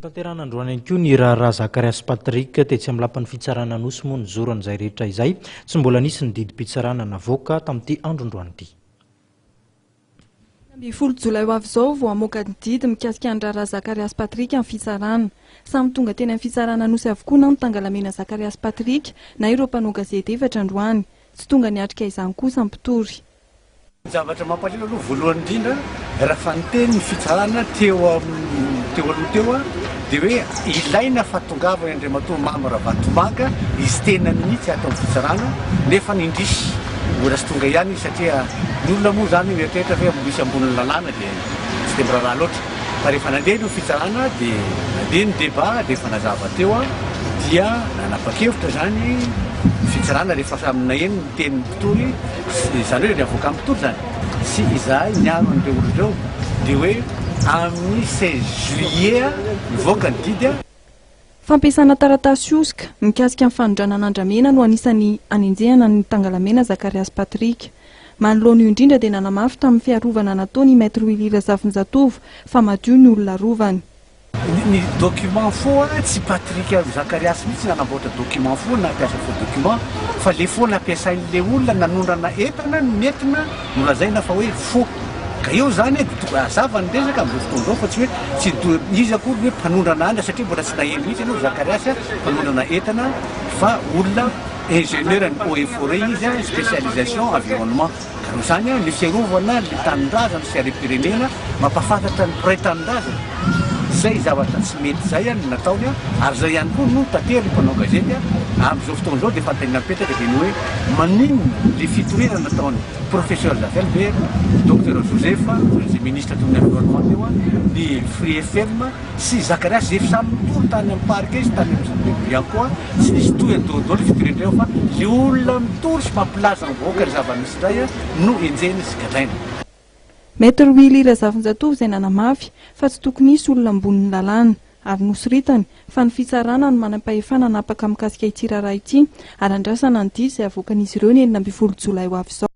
Tanterahina androany ihany koa ny raharaha Zakariasy Patrick tetsy amin'ny lapan'ny fitsarana Anosy moa nijoro an'izay rehetra izay. Tsy mbola nisy ny didim-pitsarana navoaka tamin'ity andro androany ity. 11 jolay ho avy izao vao hamoaka ny didy mikasika ny raharaha Zakariasy Patrick amin'ny fitsarana. Samy tonga teny amin'ny fitsarana Anosy avokoa na ny Tangalamena Zakariasy Patrick na ireo mpanao gazety efatra androany. Tsy tonga niatrika izany kosa ny mpitory. Ny zavatra mampalahelo aloha voalohany indrindra raha niteny ny fitsarana teo amin'ny teo aloha teo dia hoe ilaina fahatongavana Andriamatoa Mamy Ravatomanga izy tena mihitsy ato amin'ny fitsarana, nefa ny indrisy mbola tsy tonga ihany izy, satria ny olona moa zany mieritreritra hoe misy ambonin'ny lalàna dia tsy dia miraharaha loatra. Fa rehefa nandeha ny fitsarana dia nandeha ny débat, dia efa nazava teo dia nanapa-kevitra zany ny fitsarana rehefa samy naheno ny tenin'ny mpitory, izany hoe ny avocat mpitory zany sy izahay niaro an'ireo olona ireo, dia hoe amin'ny 16 juillet mivoaka ny didy. Fampiasana taratasy hosoka mikasika ny fanondranana andramena no anisan'ny anenjehana ny Tangalamena Zakariasy Patrick. Manoloana io indrindra dia nanamafy tamin'ny fiarovana nataony i Maître Willy Razafinjatovo fa madio ny olona arovany. Ny document faux tsy Patrick Zakariasy mihitsy nanamboatra document faux, nampiasa faux document, fa le faux nampiasain'le olona nanondrana entana no nentina nolazaina fa hoe faux. Ka eo zany dia tokony hazava ny resaka amin'izao fotoana izao, fa tsy hoe tsy izy akory hoe mpanondrana andra, satria mbola tsy naheno mihitsy ianao Zakariasy mpanondrana entana, fa olona ingénieur ny eaux et forêt izy, spécialisation environnement. Ka noho izany ny fiarovana ny tanindrazana sy harem-pirenena, mampahafantatra ny mpiray tanindrazana izay zavatra tsy mety izay no nataony, ary izay ihany koa no taterin'ny mpanao gazety amin'izao fotoana izao. Dia fanontaniana mipetraka dia ny hoe maninona le fitoriana nataony professeur Zafy Albert, docteur Joseph izay ministre teo amin'ny environnement teo, ny Free FM sy Zakariasy izay efa samy nitory tany amin'ny parquet sy tany amin'ny gendarmerie koa, tsy nisy tohiny daholo fitoriana ireo, fa le olona mitory sy mampilaza ny vahoaka ny zava-misy indray no enjehina sy gadraina. Maître Willy Razafinjatovo izay nanamafy fa tsy tokony hisy olona ambonin'ny lalàna, ary nosoritany fa ny fitsarana no manam-pahefana hanapaka mikasika ity raharaha ity, ary andrasana ny didy izay havoakan'izy ireo ny 16 jolay ho avy izao.